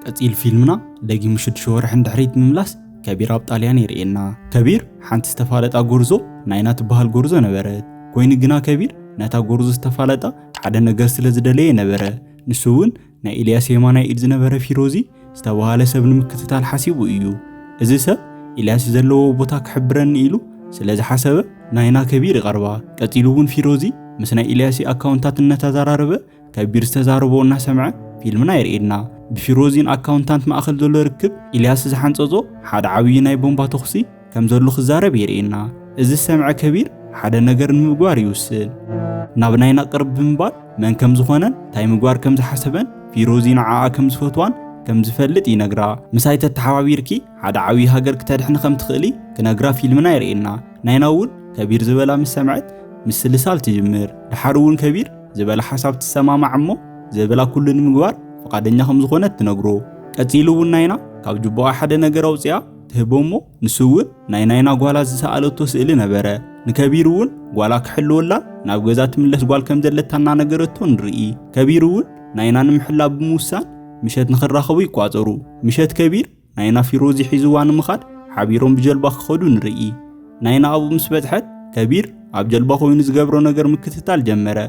ቀጺሉ ፊልምና ደጊሙ ሽዱሽተ ወርሒ እንድሕሪት ምምላስ ከቢር ኣብ ጣልያን የርእየና። ከቢር ሓንቲ ዝተፋለጣ ጎርዞ ናይና ትበሃል ጎርዞ ነበረት። ኮይኑ ግና ከቢር ነታ ጎርዞ ዝተፋለጣ ሓደ ነገር ስለ ዝደለየ ነበረ። ንሱ እውን ናይ ኢልያስ የማናይ ኢድ ዝነበረ ፊሮዚ ዝተባሃለ ሰብ ንምክትታል ሓሲቡ እዩ። እዚ ሰብ ኢልያስ ዘለዎ ቦታ ክሕብረኒ ኢሉ ስለ ዝሓሰበ ናይና ከቢር ይቐርባ። ቀጺሉ እውን ፊሮዚ ምስ ናይ ኢልያሲ ኣካውንታት እናተዘራረበ ከቢር ዝተዛረቦ እናሰምዐ ፊልምና የርእየና። ብፊሮዚን ኣካውንታንት ማእኸል ዘሎ ርክብ ኢልያስ ዝሓንጸጾ ሓደ ዓብዪ ናይ ቦምባ ተኹሲ ከም ዘሎ ክዛረብ የርእየና። እዚ ዝሰምዐ ከቢር ሓደ ነገር ንምግባር ይውስን። ናብ ናይና ቅርብ ብምባል መን ከም ዝኾነን እንታይ ምግባር ከም ዝሓሰበን ፊሮዚ ንዓኣ ከም ዝፈትዋን ከም ዝፈልጥ ይነግራ። ምሳይ ተተሓባቢርኪ ሓደ ዓብዪ ሃገር ክተድሕኒ ከም ትኽእሊ ክነግራ ፊልምና የርእየና። ናይና እውን ከቢር ዝበላ ምስ ሰምዐት ምስልሳል ትጅምር። ድሓር እውን ከቢር ዝበላ ሓሳብ ትሰማማዕ እሞ ዘበላ ኩሉ ንምግባር ፍቓደኛ ከም ዝኾነት ትነግሮ። ቀጺሉ እውን ናይና ካብ ጅቦኣ ሓደ ነገር ኣውፅኣ ትህቦ እሞ ንሱ እውን ናይ ናይና ጓላ ዝሰኣለቶ ስእሊ ነበረ። ንከቢር እውን ጓላ ክሕልወላ ናብ ገዛ ትምለስ ጓል ከም ዘለታ እናነገረቶ ንርኢ። ከቢር እውን ናይና ንምሕላው ብምውሳን ምሸት ንኽራኸቡ ይቋጸሩ። ምሸት ከቢር ናይና ፊሮዚ ሒዝዋ ንምኻድ ሓቢሮም ብጀልባ ክኸዱ ንርኢ። ናይና ኣብኡ ምስ በጽሐት ከቢር ኣብ ጀልባ ኮይኑ ዝገብሮ ነገር ምክትታል ጀመረ።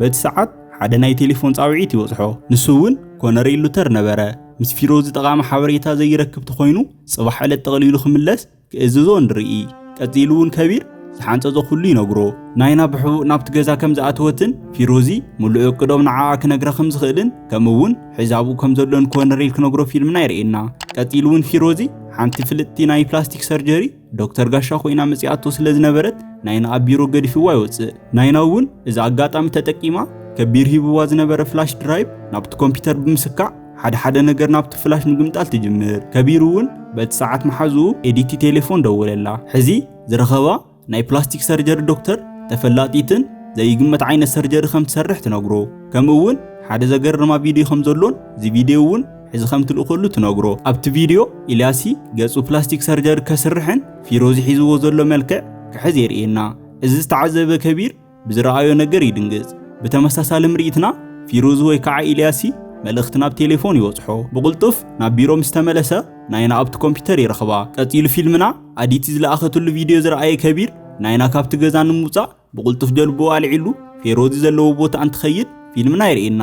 በቲ ሰዓት ሓደ ናይ ቴሌፎን ጻውዒት ይበጽሖ። ንሱ እውን ኮነሬል ሉተር ነበረ። ምስ ፊሮዚ ጠቓሚ ሓበሬታ ዘይረክብ ተኾይኑ ጽባሕ ዕለት ጠቕሊሉ ክምለስ ክእዝዞ ንርኢ። ቀጺሉ እውን ከቢር ዝሓንጸጾ ኩሉ ይነግሮ። ናይና ብሕቡእ ናብቲ ገዛ ከም ዝኣተወትን ፊሮዚ ምሉእ እቅዶም ንዓኣ ክነግራ ከም ዝኽእልን ከምኡ እውን ሕዚ ኣብኡ ከም ዘሎ ንኮነሬል ክነግሮ ፊልምና የርእየና። ቀጺሉ እውን ፊሮዚ ሓንቲ ፍልጥቲ ናይ ፕላስቲክ ሰርጀሪ ዶክተር ጋሻ ኮይና መጺኣቶ ስለ ዝነበረት ናይና ኣብ ቢሮ ገዲፍዋ ይወጽእ። ናይና እውን እዚ ኣጋጣሚ ተጠቂማ ከቢር ሂብዋ ዝነበረ ፍላሽ ድራይቭ ናብቲ ኮምፒውተር ብምስካዕ ሓደ ሓደ ነገር ናብቲ ፍላሽ ምግምጣል ትጅምር። ከቢር እውን በቲ ሰዓት መሓዝኡ ኤዲቲ ቴሌፎን ደወለላ። ሕዚ ዝረኸባ ናይ ፕላስቲክ ሰርጀሪ ዶክተር ተፈላጢትን ዘይግመት ዓይነት ሰርጀሪ ከም ትሰርሕ ትነግሮ። ከምኡ እውን ሓደ ዘገርማ ቪድዮ ከም ዘሎን እዚ ቪድዮ እውን ሕዚ ከም ትልእኸሉ ትነግሮ። ኣብቲ ቪድዮ ኢልያሲ ገጹ ፕላስቲክ ሰርጀሪ ከስርሕን ፊሮዚ ሒዝዎ ዘሎ መልክዕ ክሕዝ የርእየና። እዚ ዝተዓዘበ ከቢር ብዝረኣዮ ነገር ይድንግጽ። ብተመሳሳሊ ምርኢትና ፊሩዝ ወይ ከዓ ኢልያሲ መልእኽቲ ናብ ቴሌፎን ይበጽሖ። ብቕልጡፍ ናብ ቢሮ ምስ ተመለሰ ናይና ኣብቲ ኮምፒውተር ይረኽባ። ቀጺሉ ፊልምና ኣዲቲ ዝለኣኸትሉ ቪድዮ ዝረኣየ ከቢር ናይና ካብቲ ገዛ ንምውጻእ ብቕልጡፍ ጀልብኡ ኣልዒሉ ፊሮዚ ዘለዎ ቦታ እንትኸይድ ፊልምና የርእየና።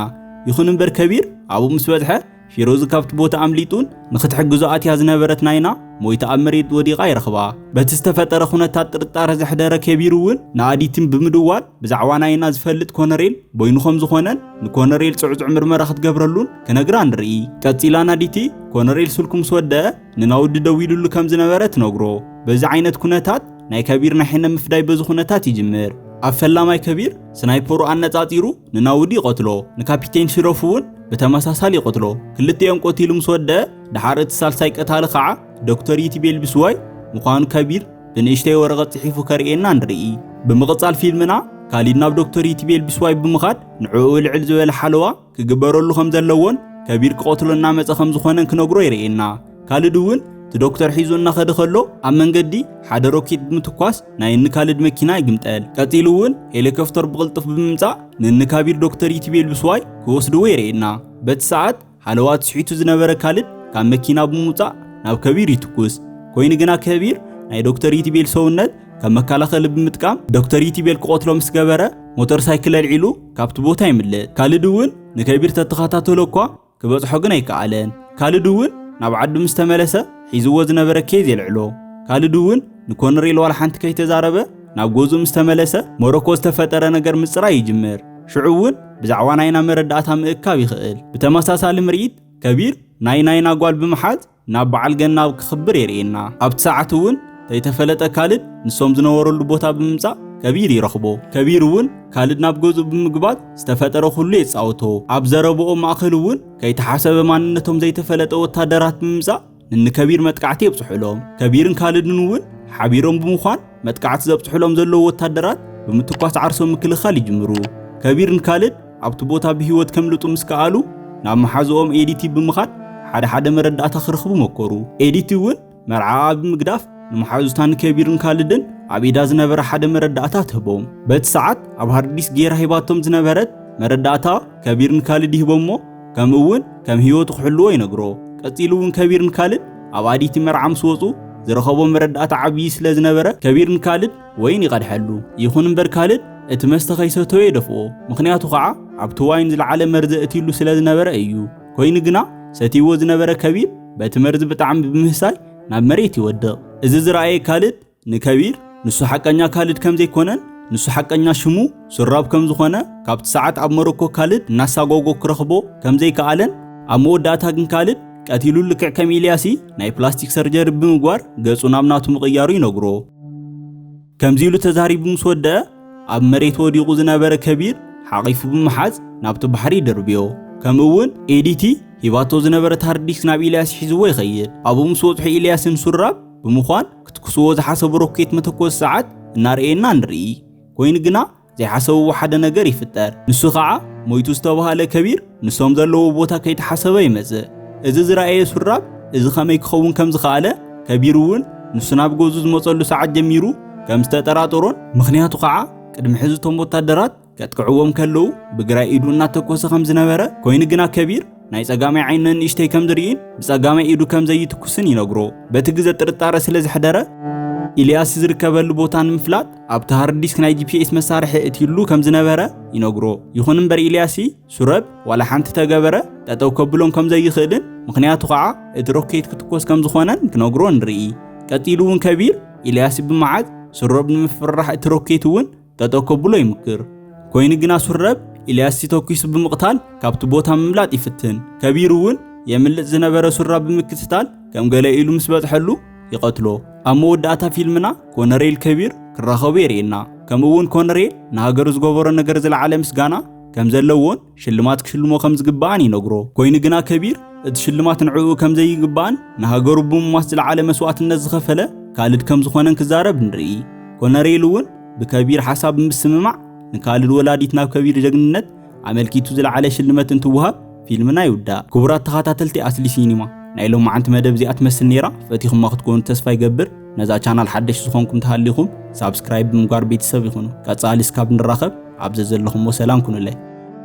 ይኹን እምበር ከቢር ኣብኡ ምስ በጽሐ ፊሮዚ ካብቲ ቦታ ኣምሊጡን ንኽትሕግዞ ኣትያ ዝነበረት ናይና ሞይታ ኣብ መሬት ወዲቓ ይረኽባ። በቲ ዝተፈጠረ ኩነታት ጥርጣረ ዘሕደረ ከቢር እውን ንኣዲትን ብምድዋል ብዛዕባ ናይና ዝፈልጥ ኮነሬል በይኑ ከም ዝኾነን ንኮነሬል ጽዕጹዕ ምርመራ ክትገብረሉን ክነግራ ንርኢ። ቀጺላ ናዲቲ ኮነሬል ስልኩ ምስ ወደአ ንናውዲ ደዊሉሉ ከም ዝነበረ ትነግሮ። በዚ ዓይነት ኩነታት ናይ ከቢር ናይ ሕነ ምፍዳይ በዚ ኩነታት ይጅምር። ኣብ ፈላማይ ከቢር ስናይፐሩ ኣነጻጺሩ ንናውዲ ይቐትሎ። ንካፒቴን ሽረፍ እውን ብተመሳሳሊ ይቐትሎ። ክልቲኦም ቀቲሉ ምስ ወደአ ድሓር እቲ ሳልሳይ ቀታሊ ከዓ ዶክተር ይትቤል ብስዋይ ምዃኑ ከቢር ብንእሽተይ ወረቐት ጽሒፉ ከርእየና ንርኢ። ብምቕጻል ፊልምና ካሊድ ናብ ዶክተር ይትቤል ብስዋይ ብምኻድ ንዕኡ ልዕል ዝበለ ሓለዋ ክግበረሉ ከም ዘለዎን ከቢር ክቐትሎ እናመጸ ከም ዝኾነን ክነግሮ የርእየና። ካልድ እውን እቲ ዶክተር ሒዙ እናኸደ ከሎ ኣብ መንገዲ ሓደ ሮኬት ብምትኳስ ናይ እኒ ካልድ መኪና ይግምጠል። ቀጺሉ እውን ሄሊኮፕተር ብቕልጡፍ ብምምጻእ ንእኒ ካቢር ዶክተር ይትቤል ብስዋይ ክወስድዎ የርእየና። በቲ ሰዓት ሃለዋት ስሒቱ ዝነበረ ካልድ ካብ መኪና ብምውጻእ ናብ ከቢር ይትኩስ። ኮይኑ ግና ከቢር ናይ ዶክተር ይትቤል ሰውነት ከም መከላኸሊ ብምጥቃም ዶክተር ይትቤል ክቐትሎ ምስ ገበረ ሞተር ሳይክል ኣልዒሉ ካብቲ ቦታ ይምልጥ። ካልድ እውን ንከቢር ተተኸታተሎ እኳ ክበጽሖ ግን ኣይከኣለን። ካልድ እውን ናብ ዓዱ ምስ ተመለሰ ሒዝዎ ዝነበረ ኬዝ የልዕሎ። ካልድ እውን ንኮነሬል ዋላ ሓንቲ ከይተዛረበ ናብ ገዝኡ ምስ ተመለሰ ሞሮኮ ዝተፈጠረ ነገር ምጽራይ ይጅምር። ሽዑ እውን ብዛዕባ ናይና መረዳእታ ምእካብ ይኽእል። ብተመሳሳሊ ምርኢት ከቢር ናይ ናይና ጓል ብምሓዝ ናብ በዓል ገና ክኽብር የርእየና። ኣብቲ ሰዓት እውን ተይተፈለጠ ካልድ ንሶም ዝነበረሉ ቦታ ብምምጻእ ከቢር ይረኽቦ። ከቢር እውን ካልድ ናብ ገዝኡ ብምግባት ዝተፈጠረ ኩሉ የጻውቶ። ኣብ ዘረብኦም ማእከል እውን ከይተሓሰበ ማንነቶም ዘይተፈለጠ ወታደራት ብምምጻእ ንንከቢር መጥቃዕቲ የብጽሑሎም። ከቢርን ካልድን እውን ሓቢሮም ብምዃን መጥቃዕቲ ዘብጽሑሎም ዘለዉ ወታደራት ብምትኳስ ዓርሶም ምክልኻል ይጅምሩ። ከቢርን ካልድ ኣብቲ ቦታ ብህይወት ከምልጡ ምስ ከኣሉ ናብ መሓዝኦም ኤዲቲ ብምኻድ ሓደ ሓደ መረዳእታ ክረኽቡ መከሩ። ኤዲቲ እውን መርዓኣ ብምግዳፍ ንመሓዙታ ንከቢርን ካልድን ኣብ ኢዳ ዝነበረ ሓደ መረዳእታ ትህቦም። በቲ ሰዓት ኣብ ሃርድ ዲስክ ገይራ ሂባቶም ዝነበረት መረዳእታ ከቢር ንካልድ ይህቦ እሞ ከምኡ እውን ከም ህይወቱ ክሕልዎ ይነግሮ። ቀጺሉ እውን ከቢር ንካልድ ኣብ ኣዲቲ መርዓ ምስ ወጹ ዝረኸቦ መረዳእታ ዓብዪ ስለ ዝነበረ፣ ከቢር ንካልድ ወይን ይቐድሐሉ። ይኹን እምበር ካልድ እቲ መስተ ከይሰተዮ የደፍኦ። ምኽንያቱ ከዓ ኣብቲ ዋይን ዝለዓለ መርዚ እትይሉ ስለ ዝነበረ እዩ። ኮይኑ ግና ሰትይዎ ዝነበረ ከቢር በቲ መርዚ ብጣዕሚ ብምህሳይ ናብ መሬት ይወድቕ። እዚ ዝረኣየ ካልድ ንከቢር ንሱ ሓቀኛ ካልድ ከም ዘይኮነን ንሱ ሓቀኛ ሽሙ ሱራብ ከም ዝኾነ ካብቲ ሰዓት ኣብ ሞሮኮ ካልድ እናሳጎጎ ክረኽቦ ከም ዘይከኣለን ኣብ መወዳእታ ግን ካልድ ቀቲሉ ልክዕ ከም ኢልያሲ ናይ ፕላስቲክ ሰርጀሪ ብምግባር ገጹ ናብ ናቱ ምቕያሩ ይነግሮ። ከምዚ ኢሉ ተዛሪቡ ምስ ወደአ ኣብ መሬት ወዲቑ ዝነበረ ከቢር ሓቒፉ ብምሓዝ ናብቲ ባሕሪ ይደርብዮ። ከምኡ እውን ኤዲቲ ሂባቶ ዝነበረት ሃርድ ዲስክ ናብ ኢልያስ ሒዝዎ ይኸይድ። ኣብኡ ምስ በጽሑ ኢልያስን ሱራብ ብምዃን ክትኩስዎ ዝሓሰቡ ሮኬት መተኮሲ ሰዓት እናርኣየና ንርኢ። ኮይኑ ግና ዘይሓሰብዎ ሓደ ነገር ይፍጠር። ንሱ ከዓ ሞይቱ ዝተባህለ ከቢር ንሶም ዘለዎ ቦታ ከይተሓሰበ ይመጽእ። እዚ ዝረኣየ ሱራብ እዚ ከመይ ክኸውን ከም ዝኸኣለ ከቢር እውን ንሱ ናብ ገዙ ዝመጸሉ ሰዓት ጀሚሩ ከም ዝተጠራጠሮን ምኽንያቱ ከዓ ቅድሚ ሕዚ እቶም ወታደራት ከጥቅዕዎም ከለዉ ብግራይ ኢዱ እናተኮሰ ከም ዝነበረ ኮይኑ ግና ከቢር ናይ ጸጋማይ ዓይኑ ንእሽተይ ከም ዝርእን ብጸጋማይ ኢዱ ከም ዘይትኩስን ይነግሮ። በቲ ግዘ ጥርጣረ ስለ ዘሕደረ ኢልያስ ዝርከበሉ ቦታ ንምፍላጥ ኣብቲ ሃርድ ዲስክ ናይ ጂ ፒ ኤስ መሳርሒ እትይሉ ከም ዝነበረ ይነግሮ። ይኹን እምበር ኢልያሲ ሱረብ ዋላ ሓንቲ ተገበረ ጠጠው ከብሎም ከም ዘይኽእልን ምኽንያቱ ከዓ እቲ ሮኬት ክትኮስ ከም ዝኾነን ክነግሮ ንርኢ። ቀጺሉ እውን ከቢር ኢልያሲ ብመዓዝ ሱረብ ንምፍርራሕ እቲ ሮኬት እውን ጠጠው ከብሎ ይምክር። ኮይኑ ግና ሱረብ ኢልያስ ተኩሱ ብምቕታል ካብቲ ቦታ ምምላጥ ይፍትን። ከቢር እውን የምልጥ ዝነበረ ሱራ ብምክትታል ከም ገለ ኢሉ ምስ በጽሐሉ ይቐትሎ። ኣብ መወዳእታ ፊልምና ኮነሬል ከቢር ክራኸቡ የርእየና። ከምኡ እውን ኮነሬል ንሃገሩ ዝገበሮ ነገር ዝለዓለ ምስጋና ከም ዘለዎን ሽልማት ክሽልሞ ከም ዝግባኣን ይነግሮ። ኮይኑ ግና ከቢር እቲ ሽልማት ንዕኡ ከም ዘይግባኣን ንሃገሩ ብምሟስ ዝለዓለ መስዋእትነት ዝኸፈለ ካልድ ከም ዝኾነን ክዛረብ ንርኢ። ኮነሬል እውን ብከቢር ሓሳብ ምስምማዕ ንካልድ ወላዲት ናብ ከቢር ጀግንነት ኣመልኪቱ ዝለዓለ ሽልመት እንትወሃብ ፊልምና ይውዳእ። ክቡራት ተኸታተልቲ ኣስሊ ሲኒማ፣ ናይ ሎማዓንቲ መደብ እዚኣ ትመስል ነይራ። ፈቲኹማ ክትኮኑ ተስፋ ይገብር። ነዛ ቻናል ሓደሽ ዝኾንኩም ተሃሊኹም ሳብስክራይብ ብምግባር ቤተሰብ ይኹኑ። ቀጻሊ እስካብ ንራኸብ ኣብ ዘዘለኹሞ ሰላም ኩኑለይ።